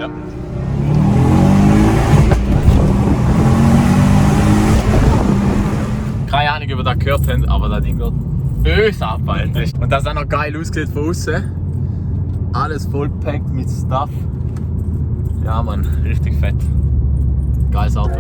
Ja. Keine Ahnung, ob ihr das gehört habt, aber das Ding wird böse ab, Alter. Und das auch noch geil aussieht von außen. Alles vollgepackt mit Stuff. Ja, Mann, richtig fett. Geiles Auto.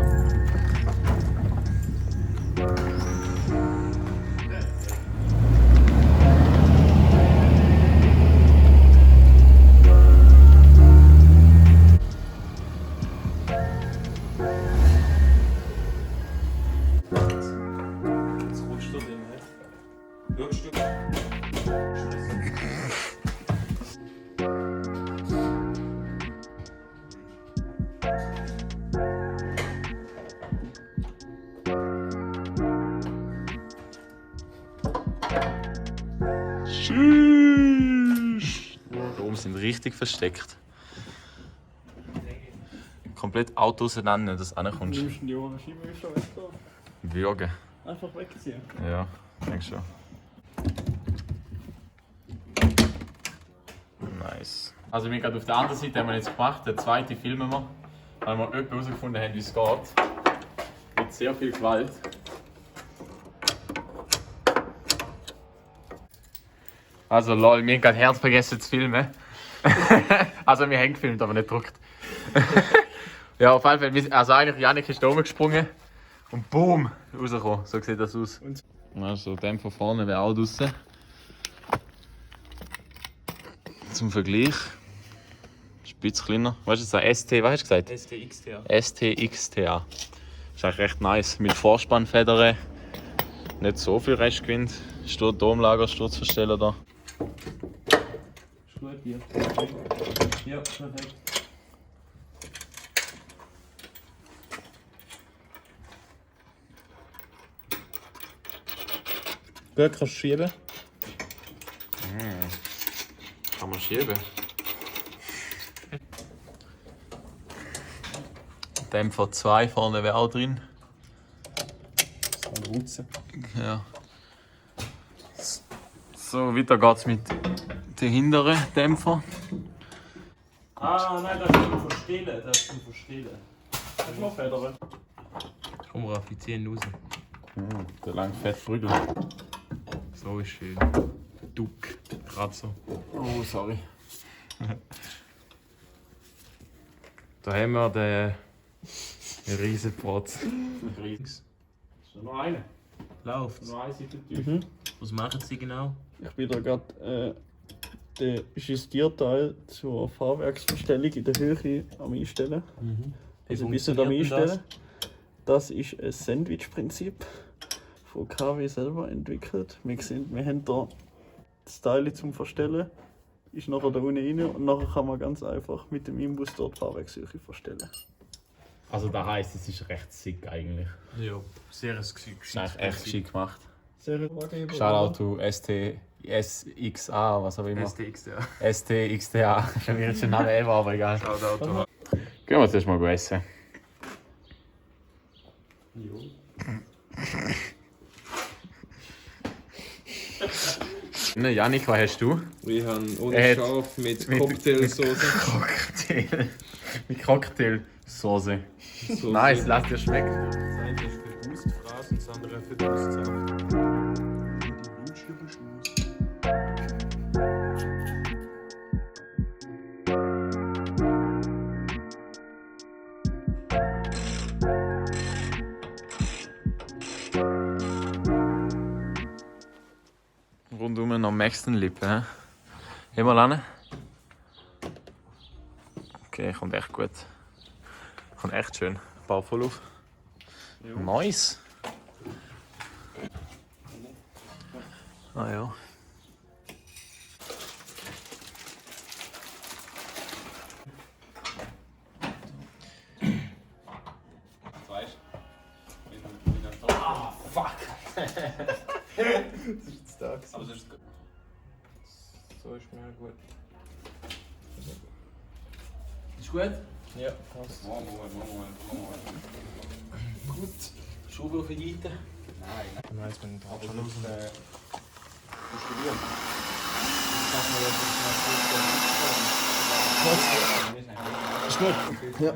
Jetzt rutscht du den, ne? Wirkst du? Da oben sind richtig versteckt. Komplett Auto auseinander, dass du reinkommst. Nimmst du die ohne Scheibenwischer weg da? Würgen. Einfach wegziehen. Ja, denk schon. Nice. Also wir gerade auf der anderen Seite haben wir jetzt gemacht, der zweite filmen wir, weil wir etwas herausgefunden haben, wie es geht. Mit sehr viel Gewalt. Also lol, wir haben gerade Herz vergessen zu filmen. Also wir haben gefilmt, aber nicht gedruckt. Ja, auf jeden Fall, also eigentlich Janik ist da oben gesprungen und boom, rausgekommen. So sieht das aus. Also der von vorne wäre auch draußen. Zum Vergleich. Spitz kleiner. Was ist das? ST, was hast du gesagt? STXTA. STXTA. Ist eigentlich recht nice. Mit Vorspannfedern. Nicht so viel Restgewind. Domlager, Sturzversteller da. Ist gut hier. Ja, perfekt. Gut, kannst du schieben. Kann man schieben. Dämpfer 2 vorne wäre auch drin. So ein Rutzen. Ja. So, weiter geht's mit den hinteren Dämpfer. Ah, nein, das ist zum Verstellen. Das ist zum Verstellen. Hast du noch Federn? Komm, Raffi, zieh ihn raus. Der lang fett Prügel. So ist schön. Duck. Gerade so. Oh, sorry. Da haben wir den Riesenpotz. Ist noch eine? Läuft. Noch eine Seite tief. Was machen Sie genau? Ich bin da gerade den Justierteil zur Fahrwerksverstellung in der Höhe am Einstellen. Also ein bisschen am Einstellen. Das ist ein Sandwich-Prinzip von KW selber entwickelt. Wir haben hier das Teil zum Verstellen. Ist nachher da unten rein und nachher kann man ganz einfach mit dem Imbus dort die Fahrwerkshöhe verstellen. Also das heisst, es ist recht sick eigentlich. Ja, sehr geschickt. Das ist eigentlich echt schick gemacht. Sehr gut. Shoutout to STXA, was auch immer. STX, ja. STXTA. Für mich ist der Name ever, aber egal. Shoutout. Gehen wir jetzt erstmal essen. Ne, Janik, was hast du? Wir haben Er ohne hat- Schaf mit Cocktailsoße. Cocktail. Mit Cocktailsoße. Soße. Nice, lass dir schmecken. Das eine ist für Brustfraß und das andere für Brustsaft. Rundum noch Maxton-Lippen. He? Geh mal an. Okay, kommt echt gut. Kommt echt schön. Bau voll auf. Nice. Ah ja. Weißt du? Aber das ist gut. So ist mir gut. Ist gut? Ja, passt. Moment. Gut. Schuhe auf die Seite. Nein, jetzt bin ich drauf. schon raus. Ist gut? Ja.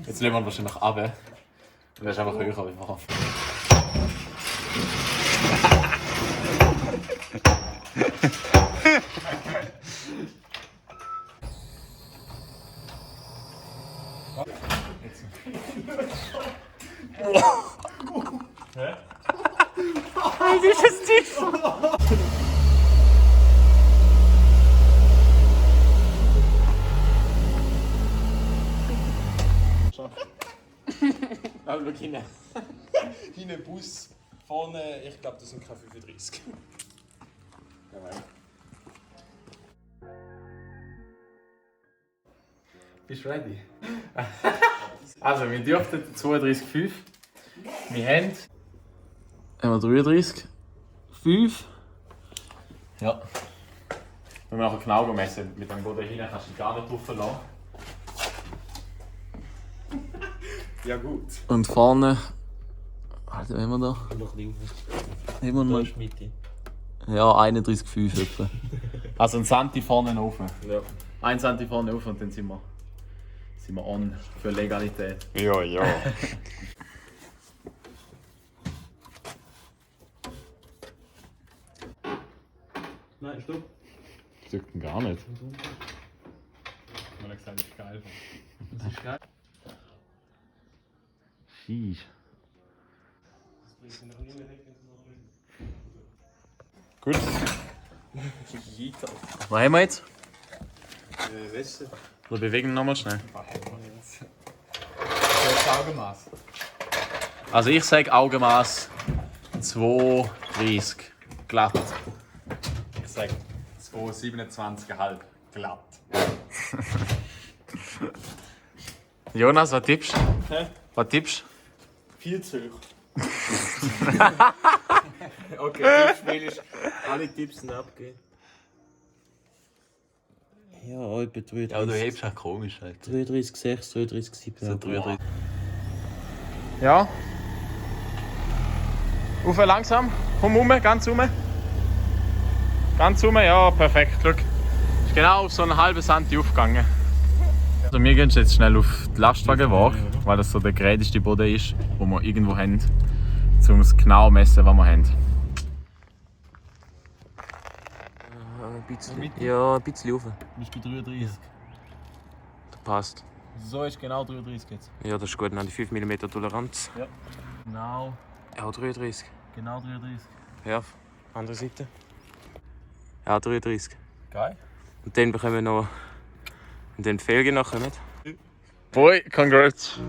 Jetzt legen wir ihn wahrscheinlich ab. Und er ist einfach höher wie vorher. Was ist das tief? Aber schau hinten. Hinten Bus, vorne, ich glaube, das sind keine 35. Bist du ready? Also, wir dürften 32,5. Wir haben 33,5. Ja. Wir müssen auch genau messen. Mit dem Boden hinten kannst du gar nicht drauf lassen. Ja gut. Und vorne. Warte, wenn wir da? Noch links. Immer noch. Mitte. Ja, 31,5 etwa. Also ein Santi vorne rauf. Ja. Ein Santi vorne rauf und dann sind wir on für Legalität. Ja, ja. Nein, stopp. Das juckt ihn gar nicht. Weil er gesagt hat, ist geil. Das ist geil. Sheesh. Gut. Was haben wir jetzt? Wissen. Wir bewegen nochmal schnell. Das Augenmaß. Also ich sage Augenmaß 2,30 glatt. Ich sag 2,27,5 glatt. Jonas, was tippst du? Hä? Was tippst Viel zu hoch. Okay, Tippspiel ist alle Tipps abgeben. Ja, etwa 33. du? Ja, du hebst auch komisch, Alter. 33,6, 33,7. So 33. Ja. Auf langsam. Komm rum, ganz rum. Ganz rum, ja, perfekt. Schau. Ist genau auf so einen halben Santi aufgegangen. Also wir gehen jetzt schnell auf die Lastwagenwaage, weil das so der geradeste Boden ist, den wir irgendwo haben, um es genau zu messen, was wir haben. Ein bisschen. Ja, ein bisschen rauf. Du bist bei 33. Das passt. So ist genau 33 jetzt. Ja, das ist gut. Dann die 5 mm Toleranz. Ja. Genau, Ja, 33. genau 33. Ja, andere Seite. Ja, 33. Geil. Und dann bekommen wir noch. Und dann die Felgen noch kommen. Boy, congrats.